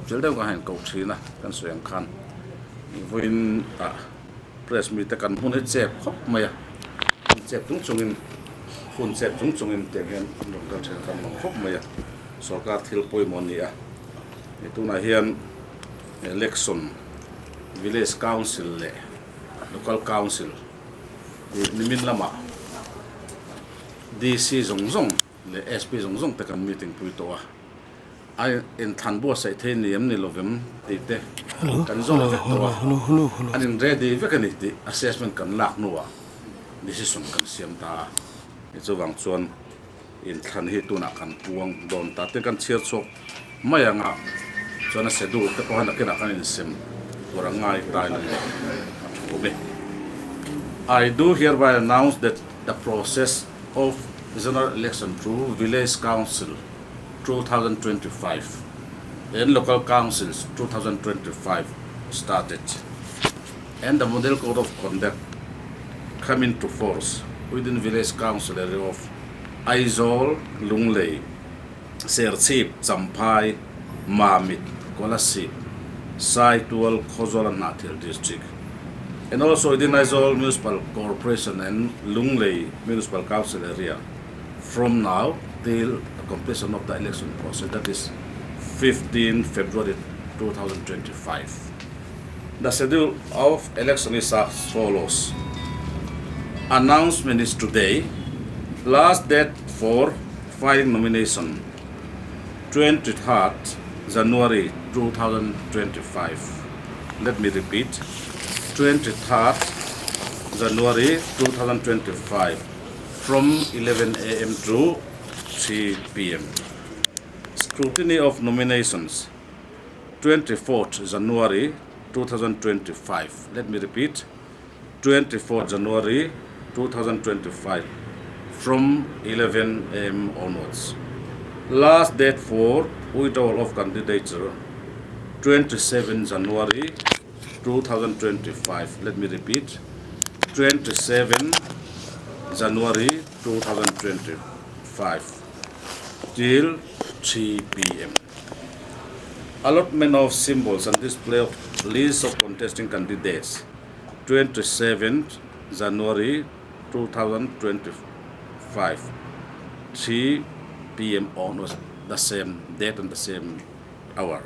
chapchil deuh kan han koh thin a kan sawi ang khan vawiin ah press mite kan hmun hi chep khawp mai a hun chep chung chungin hun chep chung chungin tiang hian an rawn kal thin a kan lawm khawp mai a sorkar thil pawimawh a ni a tunah hian election village council leh local council ih nimin lamah D_C zawng zawng leh S_P zawng zawng te kan meeting pui tawh a a inthlan buatsaih thei ni em ni lovem tih te kan zawng vek tawh a an in ready vek a ni tih assessment kan lak hnuah decision kan siam ta a ni chuvang chuan inthlan hi tunah kan puang dawn ta te kan chhiar chhuak mai ang a chuan a schedule te pawh a nakinah kan insem tur a ngai ta in a ni a thu awm e. I do hereby announce that the process of general election through village council 2025 and local councils 2025 started and the model code of conduct come into force within village council area of Aizawl, Lunglei, Serchhip, Champhai, Mamit, Kolasib, Saitual, Khawzawl and Hnahthial district and also within Aizawl Municipal Corporation and Lunglei Municipal Council area from now till the completion of the election process that is 15 February 2025. The schedule of election is as follows. Announcement is today. Last date for filing nomination 23rd January 2025. Let me repeat 23rd January 2025 from 11 a.m. to 3 p.m. Scrutiny of nominations 24th January 2025. Let me repeat 24th January 2025 from 11 a.m. onwards. Last date for withdrawal of candidature 27 January 2025. Let me repeat 27 January 2025 till 3 p.m. Allotment of symbols and display of list of contesting candidates 27th January 2025 3 p.m. onwards the same date and the same hour.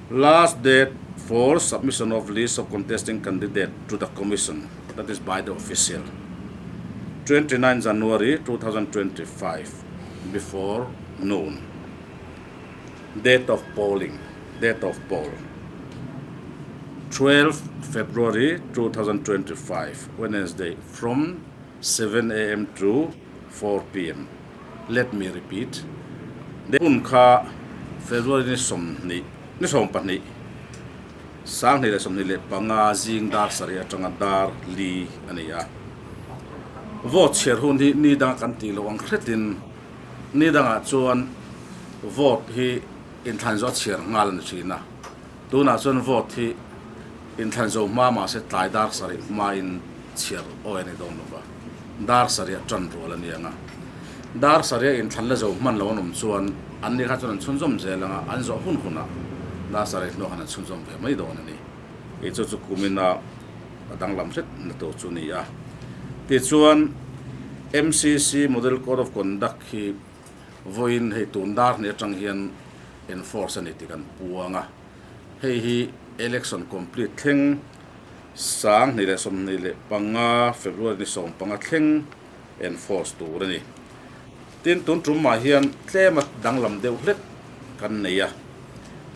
Last date for submission of list of contesting candidate to the commission that is by the official 29 January 2025 before noon. Date of polling, date of poll 12 February 2025 Wednesday from 7 a.m. to 4 p.m. Let me repeat hun kha February ni sawmhnih ni sawmpahnih 2025 zing dar sarih atanga dar li a ni a. Vote chhiar hun hi ni danga kan tih loh ang hretin ni dangah chuan vote hi inthlan zawh a chhiar nghal a ni thin a. Tunah chuan vote hi inthlan zo hma mahse tlai dar sarih hmain chhiar awi a ni dawn lo va, dar sarih a tan rual a ni ang a. Dar sarih a inthlan la zo hman lo an awm chuan an ni kha chuan an chhunzawm zel ang a, an zawh hun hunah dar sarih hnuah khan an chhunzawm ve mai dawn a ni. Kei chu chu kumina a danglam hret na tur chu a ni a. Tichuan MCC Model Code of Conduct hi vawiin hei tun dar hnih atang hian enforce a ni tih kan puang a. Hei hi election complete thleng 2025 February ni 15 thleng enforce tur a ni. Tin, tun tumah hian tlema danglam deuh hlek kan nei a,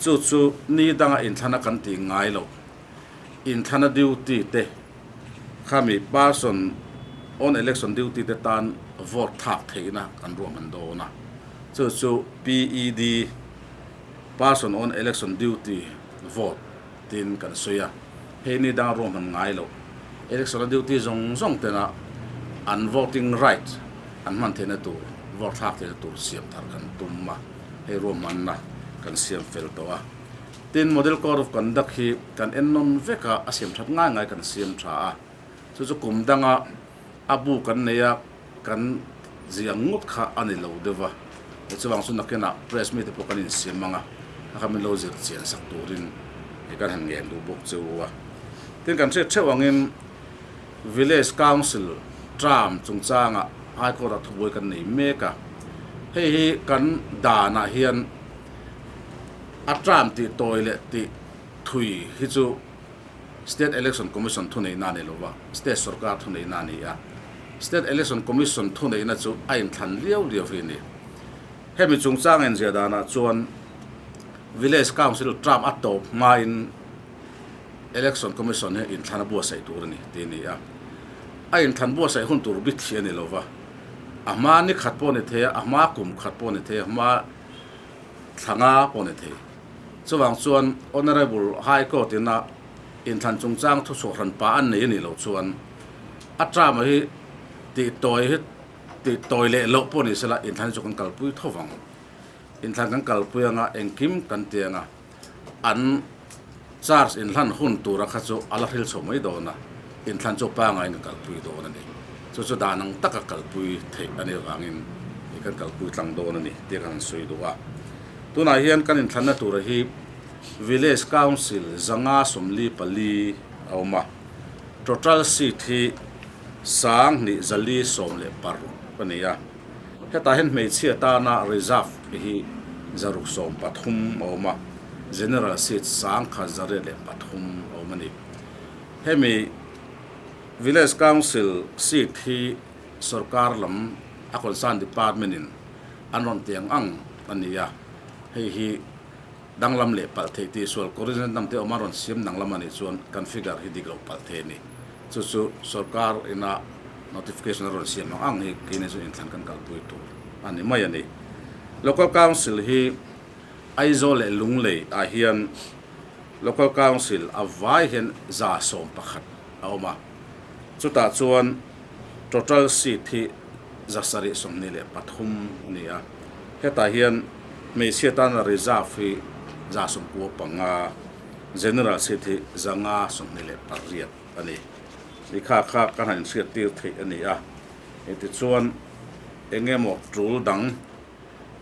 chu chu ni danga inthlana kan tih ngai loh inthlana duty te khami person on election duty te tan vote thlak theihna kan ruahman dawn a, chu chu PED person on election duty vote tiin kan sawi a, hei ni danga ruahman ngai loh election a duty zawng zawng tena an voting right an hman theihna tur vote thlak theihna tur siam thar kan tum a, hei ruahmanna kan siam fel tawh a. Tin, model code of conduct hi kan en nawn vek a, a siam that ngai ngai kan siam tha a, chu chu kum danga a bu kan nei a, kan ziah ngawt kha a ni lo deuh va. Chuvang chu nakinah press mite pawh kan insiam ang a, a kha min lo zir chian sak turin kan han ngen duh bawk che u a. Tin, kan hriat theuh angin Village Council term chungchangah High Court-ah thubuai kan nei mek a. Hei hi kan danah hian a term tih tawi leh tih thui hi chu State Election Commission thuneihna a ni lo va, State sorkar thuneihna a ni a. State Election Commission thuneihna chu a inthlan liau liau hi a ni. Hemi chungchang inziah danah chuan Village Council term a tawp hmain Election Commission hi inthlan a buatsaih tur a ni tih a ni a. A inthlan buatsaih hun tur bik thli a ni lo va, a hma ni khat pawh a ni thei a, a hma kum khat pawh a ni thei a, a hma thla nga pawh a ni thei. Chuvang chuan Honourable High Court ina inthlan chungchang thuchhuah hran pa an nei a nih loh chuan a term hi tih tawi hi tih tawi leh loh pawh ni sela inthlan hi chu kan kalpui tho vang. Inthlan kan kalpui anga engkim kan ti anga an charge inhlan hun tura kha chu a la hril chho mai dawn a, inthlan chu pangaiin kan kalpui dawn a ni. Chu chu dan ang taka kalpui theih a nih avangin kan kalpui tlang dawn a ni tih ka han sawi duh a. Tunah hian kan inthlanna tura hi Village Council 544 a awm a, total seat hi 2416 a ni a. Hetah hian hmeichhia tana reserve hi 613 a awm a, general seat 1803 a awm a ni. Hemi Village Council seat hi sorkar lam a concern department in an rawn ti ang ang a ni a, hei hi danglam leh palh theih tih sual corrigent lam te awm a rawn siam danglam a nih chuan kan figure hi dik loh palh thei a ni. Chu chu sorkar ina notification a rawn siam ang ang hi keini chu inthlan kan kalpui tur a ni mai a ni. Local Council hi Aizawl leh Lunglei ah hian Local Council a vai hian 111 a awm a, chutah chuan Total seat hi 723 a ni a, hetah hian hmeichhia tana reserve hi 95, general seat hi 528 a ni. Ni kha kha ka han inhriattir theih a ni a, tichuan eng emaw tul dang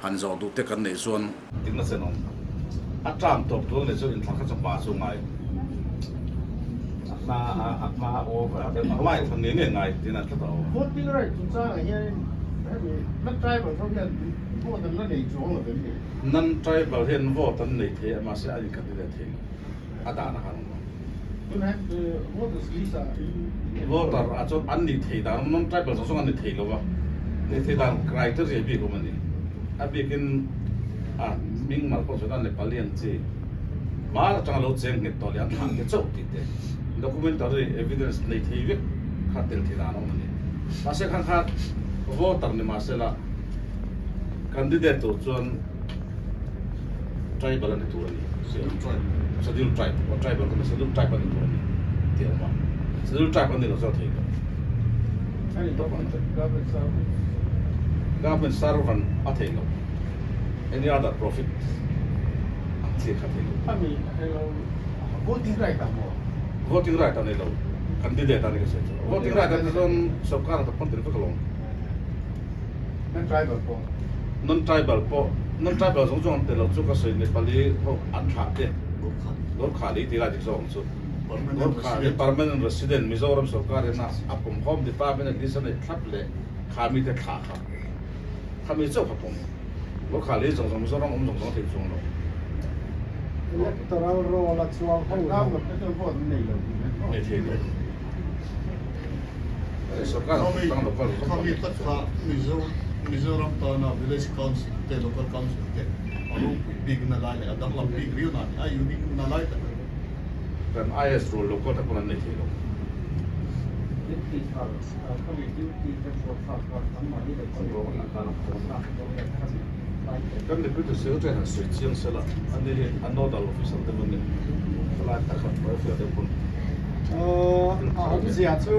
Han zawh duh te kan neih chuan. Dikna chen awm. A term tawp tur a nih chuan inthlan kha chu hma chu ngai. A hma a hma over a hma inthlan ngei ngei ngai tiin an tlat a awm. Voting right chungchangah hian hemi non tribal ho hian vote an la nei chuang lo em ni? Non tribal hian vote an nei thei a mahse a incandidate thei lo. A dan a han awm a. Tunah hian voters list ah in Voter ah chuan an nih thei dan non tribal zawng zawng an ni thei lo va, nih thei dan criteria bik awm a ni. A bikin a hming mal pawh chuan a Nepali an chi hmar atanga lo cheng nghet tawh leh an thlah te chauh tih te documentary evidence nei thei vek kha tel thei dan a awm a ni. Mahse khan kha voter ni mahsela candidate tur chuan Tribal a ni tur a ni. Schedule tribe. Schedule tribe. Aw tribal ka ni. Schedule tribe a ni tur a ni tih a awm a. Schedule tribe a ni lo chuan thei lo. Government servant. Government servant a thei lo. Any other profit ang chi kha thei lo. Ami elo voting right ah maw? Voting right a ni lo. Candidate a ni ka sawi chu. Voting right a ni chuan sorkar a pawn tel vek alawm. Non tribal pawh. Non tribal pawh non tribal zawng zawng an tel lo chu ka sawi Nepali ho an thlah te Gorkha lei tih lai dik zawk ang chu Gorkha lei permanent resident Mizoram sorkar hian a pawm home department a list a neih thlap leh kha mi te thlah kha kha mi chauh kha pawm Gorkha lei zawng zawng Mizoram awm zawng zawng a theih chuang lo. Electoral roll a chuang ho lo. Nei thei lo. Khami tak kha Mizoram tana Village Council te Local Council te a ropui bik na lai leh a danglam bik riau na a ni a unique na lai tak a ni. Kan IS rule local te pawn an nei thei lo. Kan Deputy Secretary han sawi chiang sela a ni hi a nodal officer deuh a ni. Helai tak han hruai deuh pawn. A awmzia chu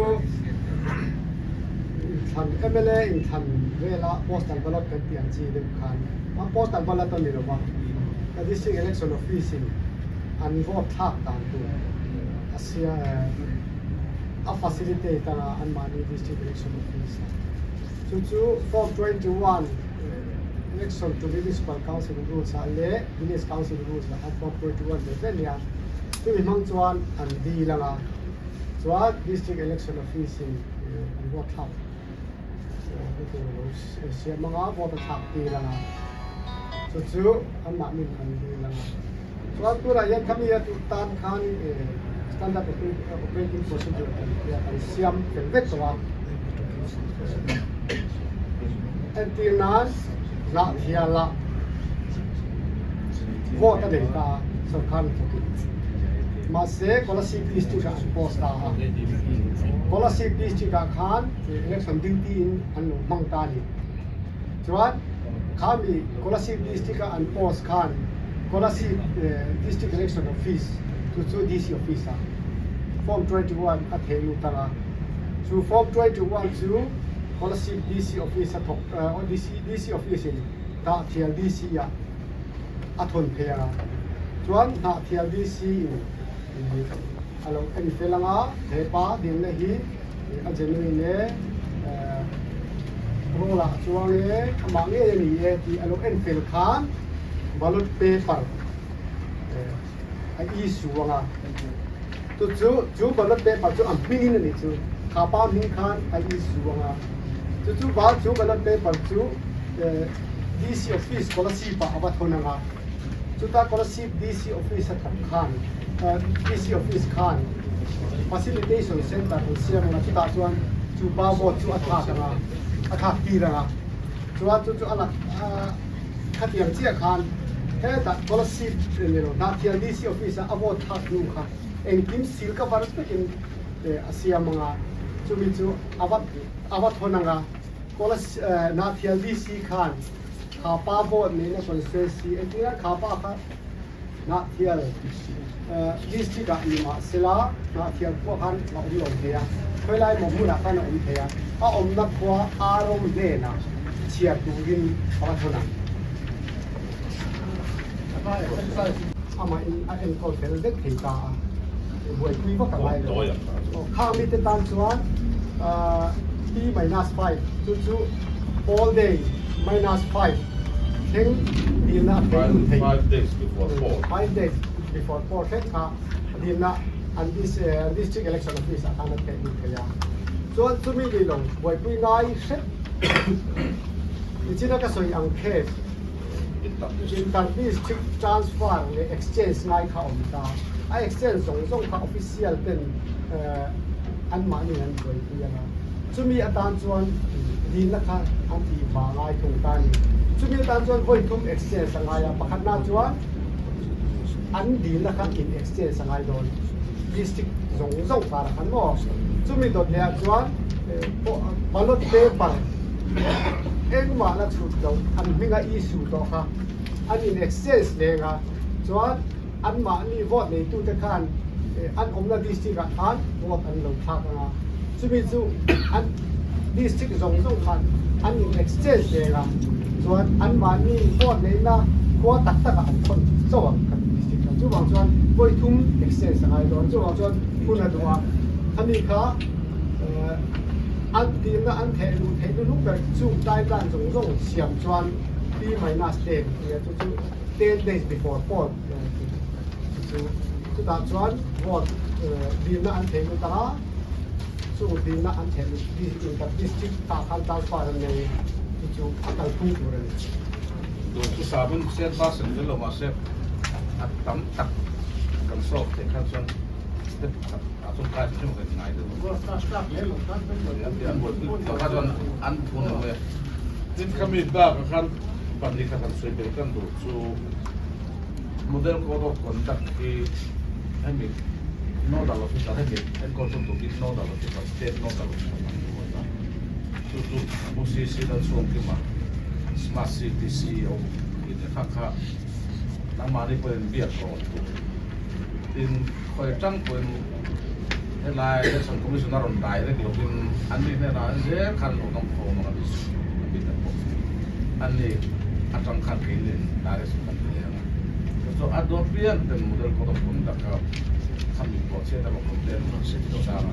inthlan mla inthlan vela postal ballot kan tih ang chi deuh khan a postal ballot a ni lo va, ka district election office in an vote thlak dan tur a sia a facilitate anga anmahni district election office a chu chu form 21. Election to Municipal Council Rules ah leh Village Council Rules ah khan Form 21 ve ve nia. Chumi hmang chuan an dil anga chuan District Election Office in an vote thlak na tur a lo siam anga vote a thlak tir anga chu chu anmahni an dil anga chuan tunah hian khami a duh tan khan Standard Operating Procedure kan tia kan siam fel vek tawh a. Entir nan Hnahhiala vote a nei ta a, sorkar hnathawkin. Mahse, Kolasib District-ah an post ta a. Kolasib District-ah khan election duty-in an lo hmang ta a ni. Chuan, khami Kolasib District-a an post khan Kolasib District Election Office chu chu DC Office-ah Form 21 a theh lut ang a. Chu Form 21 chu Kolasib DC Office a thawk DC Office in Hnahthial DC ah a thawn phei ang a, chuan Hnahthial DC in a lo en fel ang a, hepa dilna hi a genuine e, roll ah a chuang e, amah ngei a ni e tih a lo en fel khan ballot paper a issue ang a, chu chu chu ballot paper chu a hmingin a nih chu, kha pa hming khan a issue ang a, chu chu ba chu ballot paper chu DC office Kolasib ah a va thawn ang a, chuta Kolasib DC office a thawk khan DC office khan facilitation center an siam ang a, chutah chuan chu pa vote chu a thlak ang a, a thlak tir ang a, chuan chu chu a lak Khatiang chiah khan hetah Kolasib ni lo Hnahthial DC office ah a vote thlak hnu kha engkim sil ka var vekin a siam ang a, chumi chu a va a va thawn ang a, Hnahthial DC khan kha pa vote neihna constituency engtin a kha pa kha Hnahthial district ah ni mah sela Hnahthial khua khan a awm lo thei a, khawilai maw hmunah khan a awm thei a, a awmna khua Arom hnenah chhiar turin a va thawn ang. Amah in a enkawl fel vek thei ta a, buaipui vak a ngai lo. Khang mite tan chuan T minus 5 chu chu all day minus 5 thleng dilna a thei lut thei. Five days before poll. Five days before poll thleng kha dilna an district election office ah khan a theh lut thei a. Chuan chumi ni lo buaipui ngai hrep nichina ka sawi ang case inter district transfer leh exchange ngai kha awm ta. A exchange zawng zawng kha official ten anmahni an buaipui ang a. Chumi atan chuan dilna kha an tih vah ngai thung ta a ni. Chumi atan chuan vawi thum exchange a ngai a, pakhatna chuan an dilna kha in exchange a ngai dawn, district zawng zawng karah khan maw. Chumi dawt leh ah chuan ballot paper engmah la chhut loh an hminga issue tawh kha an in exchange leng a, chuan anmahni vote neitute khan an awmna district ah khan vote an lo thlak ang a, chumi chu an district zawng zawng khan an in exchange reng a, chuan anmahni vote neihna khua tak tak ah an thawn chauh ang kan district khan, chuvang chuan vawi thum exchange a ngai dawn, chuvang chuan hun a duh a, khami kha an tirna an theh luh theih luhluk ber chung timeline zawng zawng siam chuan T minus 10 tia chu chu. 10 days before poll chu chutah chuan vote dilna an thei lut ang a, chung dilna an thei lut inter district ah khan transfer an nei chu chu a kalphung tur a ni. Tun chu sabun sen percent vel lo mahse a tam tak kan solve theih khan chuan step pakhat ah chuan kai hrim kan ngai deuh a chuan an thun ang e. Tin khami bakah khan Pahnih kha kan sawi belh kan duh chu Model Code of Conduct hi hemi Nodal Officer hemi enkawl tum tukin Nodal Officer State Nodal Officer kan ni ruat a, chu chu Pu CC Lalchhuangkima Smart City CEO in kha kha nangmahni pawhin biak rawn tur tin khawi atang pawhin helai Election Commission a rawn direct lovin an ni hnenah zel khan lo dawng khawm ang a ni a ti ta pawh an ni atang khan keinin direction kan ti leh ang a chu chu a dawt piang ten model code of conduct a khami pawh chhiat emaw complaint chang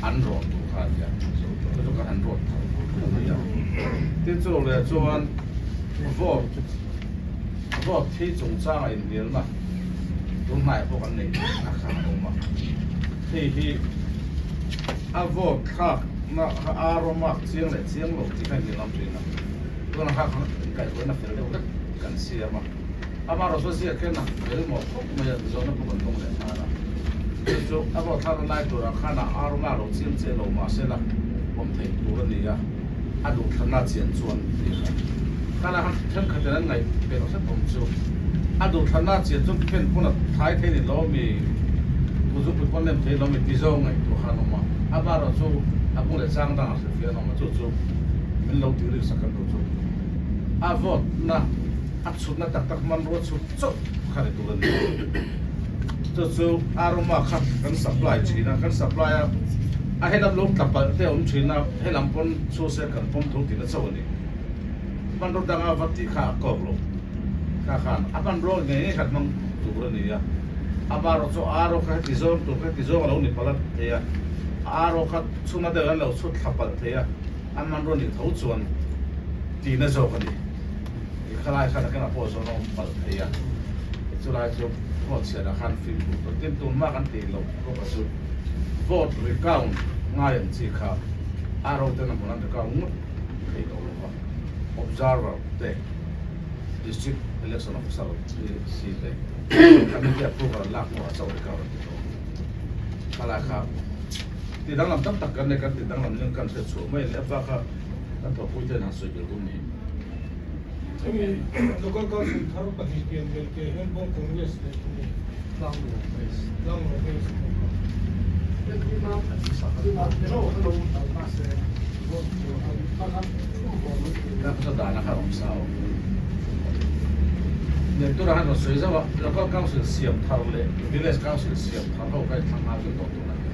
an rawn tur kha a nia chu chu kan han rawt thar a ni a tin chu lo leh chuan. Vote vote hi chungchanga inhnialna tunhnai pawh kan neih a kha a awm a, hei hi a vote thlakna kha a rawmak chiang leh chiang lo tih kha inhnial awm thin a, tunah kha khan inkaihhruaina fel deuh hlek kan siam a, amaherawhchu ziak hian a fel mawh khawp mai a, zawhna pawh kan dawng leh nghal a, chu chu a vote thlakna lai turah khan a rawmak lo chiang chiah lo mahsela awm theih tur a ni a. A duhthlanna chian chuan tih kha khala han thenkhatin an ngaih pelh hrep awm chu. A duhthlanna chian chuan pen pawn a thai thei ni lo mi, kuzupui pawn lem thei lo mi ti zawng ngaihtuah kha an awm a. Amaherawh chu a bung leh chang dangah hrilhfiah an awm a, chu chu min lo tih rik sak kan duh chu. A vote na a chhutna tak tak hmanrua chhut chauh kha ni tur a ni. Chu chu aroma kha kan supply thin a, kan supply a, a helam lo tla palh te a awm thin a, helam pawn chu se kan pawm tho tihna chauh a ni. Hmanraw danga va tih kha a kawk lo kha khan a hmanraw ngei ngei khan hmang tur a ni a, amaherawh chu aro kha heti zawng tur kha heti zawng a lo ni palh a thei a, aro kha chhuna deuh an lo chhut thla palh thei a, a hmanraw nih tho chuan tihna zawk a ni. I khalai khan a kenah pawh zawn a awm palh thei a, i chulai chu vote chhiatah khan fimkhur tawh. Tin, tunhma kan tih loh bawk a chu vote recount ngai ang chi kha RO ten a hmun an recount ngawt thei tawh lo va, observer te, district election officer DC te, committee approval an lak hnuah chauh recount an ti tawh. Khalai kha ti danglam tam tak kan nei, kan ti danglam ning kan hriat chhuah mai a ni. A bak kha kan thawhpui ten han sawi belh hun ni. Hemi Local Council thar pahnih pian belh te hian Bawng Congress leh enge Tlanglo West Tlanglo West a awm a. Local Council siam thar leh Village Council siam thar ho kha i thlang nghal vek dawn tûr a ni.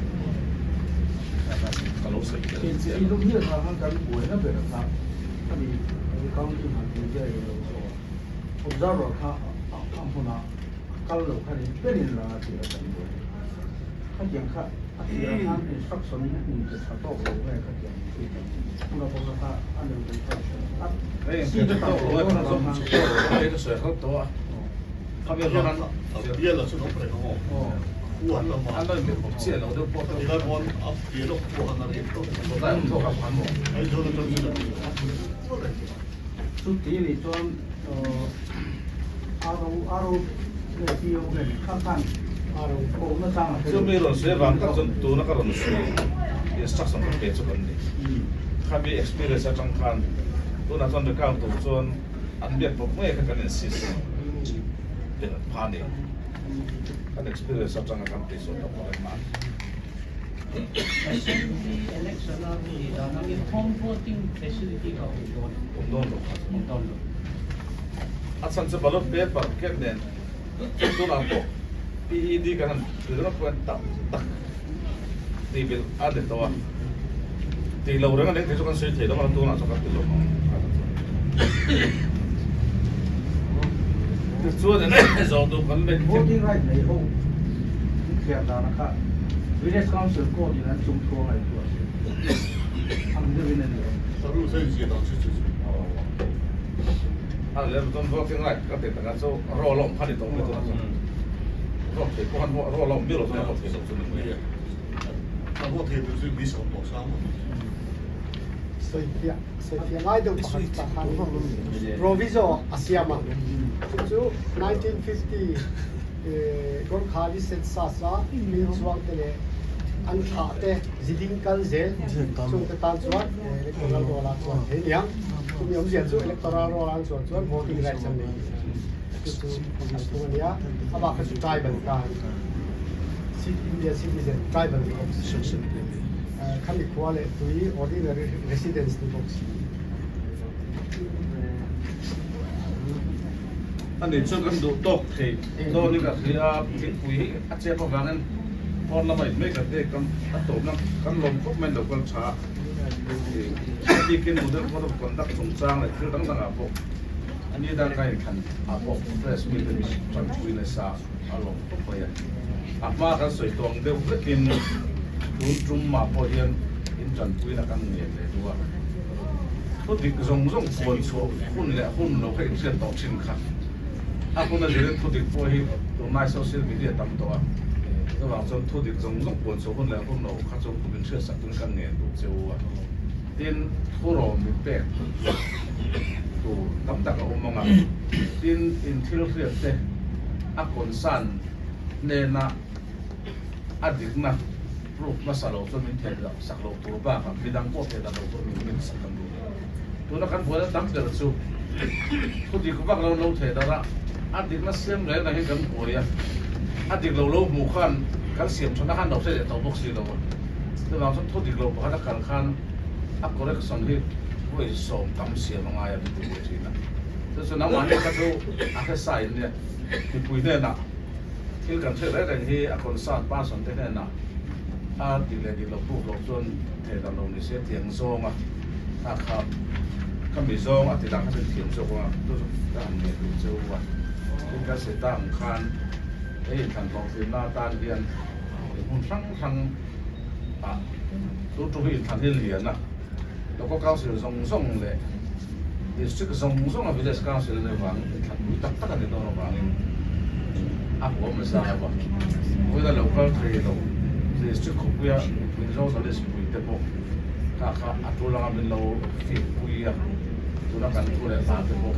Ka lo sawi tel chiah lo. Ani counting han tih vel i lo zawh a, observer kha a hmunah a kal lo kha ni berin lang a tih a kan buai. Khatiang kha a tirah khan instruction in pe tha tawk lo nge khatiang chi kha hmuna bawk kha a lo bei kha a seat a tam lo dawn avang khan. Chuti nih chuan RO RO nge PO nge kha khan kohna chang a hre lo. Chumi rawn sawi avang tak chuan tuna ka rawn sawi instruction ka pe chu kan ni. Khami experience atang khan tunah chuan recount tur chuan An biak bawk ngei kha kan insist belh pha ni. Kan experience atanga kan tih sawn tak pawh reng mah. Assembly election a nih dan angin home voting facility kha awm dawn em? Awm dawn lo. Awm dawn lo. A chhan chu ballot paper ken nen chu tunah pawh PED kan han ri ringawt pawh hian tak tak tih belh a ni tawh a. Tih lo reng a nih chu kan sawi thei lo a, tunah chuan kan ti lo ang a ti chuan. Tichuan in zawh duh kan nei thei. Voting right nei ho in thliar dana kha Village Council Code in an chung thu a ngaihtuah a ang deuh in a ni em? Saru zai zia dan chu chu chu. A lem chuan voting right ka ti takah chu roll a awm kha ni tawh mai tunah chuan. Vote thei pawh khan roll a awm miah lo chuan vote thei lo chu ni mai. Sawifiah sawifiah ngai deuh pakhat tah khan proviso a siam a, chu chu 1950 Gorkhali census a mi chuang te leh an thlah te ziding kal zel chung te tan chuan electoral roll ah chuan thei niang chumi awmzia chu electoral roll ah an chuan chuan voting rights an nei tih chu chu an thung a nia a bak kha chu tribal tan. Indian citizen tribal ni bawk si khami khua leh tui ordinary residence ni bawk si. Ani chu kan duh tawk thei dawn in ka hria a, thingpui hi a chep avangin pawn lama in mai kan te kan a tawpna kan lawm khawp mai lo kal tha a bikin model code of conduct chungchang leh thil dang dangah pawh ani dang ka inthlan ah pawh press meet in tanpui nasa. A lawm khawp mai a, a hma kan sawi tawh ang deuh vekin tun tum mah pawh hian in tanpuina kan ngen leh duh a. Thu dik zawng zawng puan chhuah hun leh hun lo kha inhriat tawh thin kha. A hun a zirin thu dik pawh hi tunlai social media tam tawh a, chuvang chuan thu dik zawng zawng puan chhuah hun leh hun lo kha chu min hriatsak turin kan ngen duh che u a. Tin, thurawn min pek tur tam tak a awm ang a, tin in thil hriat te a concern hnena a dikna proof hmasa lo chu min theh sak loh tur bakah midang pawh theh dan lo tur min min sak kan duh. Tuna kan buaina tam ber chu thu dik vak lo lo theh darh a, a dikna siam reng reng hi kan buai a, a dik lo lo hmuh khan kan siam thatna khan lo hre leh tawh bawk si lo a. Chuvang chuan thu dik lo pakhat a kal khan a correction hi vawi 10 tam siam a ngai a min ti buai thin a. Chu chu nangmahni kha chu a hre sa in nia mipui hnenah Thil kan hriat reng reng hi a concern person te hnenah a dik leh dik loh proof loh chuan thei dan lo ni se tiang zawnga kha kha kha mi zawng a ti dang kha chu thiam zawk anga chu chu ka han ngeih duh che u a. Tin kan sawi tak ang khan he inthlan hlawhtlinna atan hian hmun hrang hrang ah chu chu hi inthlan hi lian a. Local Council zawng zawng leh District zawng zawnga Village Council a nih avangin inthlanpui tak tak a ni dawn avangin a huam a zau a. Vawiina lo kal thei lo District khawpuia mipui journalist pui te pawh kha kha a tul anga min lo fihpui a, tuna kan thu leh hla te pawh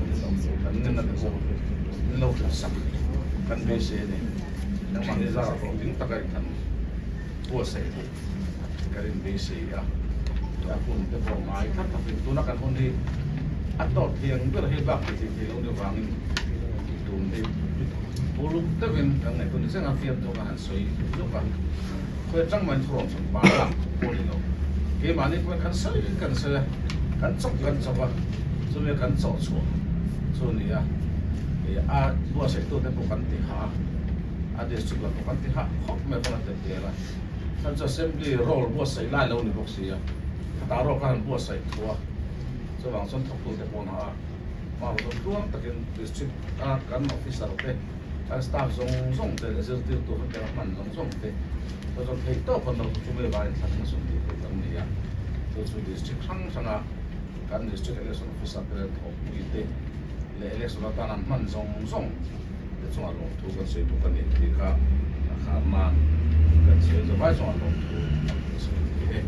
kan ngenna te pawh min lo hrilhsak kan beisei a ni. Nangmahni zarah hlawhtling taka inthlan buatsaih theih. Ka rin beisei a, a hun te pawh ngai thlap thlapin tuna kan hun hi a tawp thiang ber hi bak ti thei thei lo ni vangin tun hi uluk deuhin kan ngaihtuah ni zenga fiam chu ka han sawi zuk a, khawi atang mahin thurawn chhan pa lak pawh ni lo, keimahni pawhin kan sawi kan sawi a, kan chawk kan chawk a, chumi kan chawh chhuah chu a ni a, a buatsaih tute pawh kan ti ha a, a district lam pawh kan ti ha khawp mai khawn a tel tel a. Khan chu assembly roll buatsaih lai lo ni bawk si a, khata roll kha han buatsaih thu a, chuvang chuan thawktute pawh a hma rawh chuan tluang takin district a kan officer te, kan staff zawng zawng te leh zirtirtu kha kera hman zawng zawng te chu chuan theih tawp an lo chu chumi vangin thla thla sawm tih theih kan ni a, chu chu district hrang hranga kan district election officer te leh thawkpui te leh election atan an hman zawng zawng te chungah lawmthu kan sawi bawk a ni tih kha a khar nan kan sawi a, zavai chungah lawmthu kan sawi a ni e.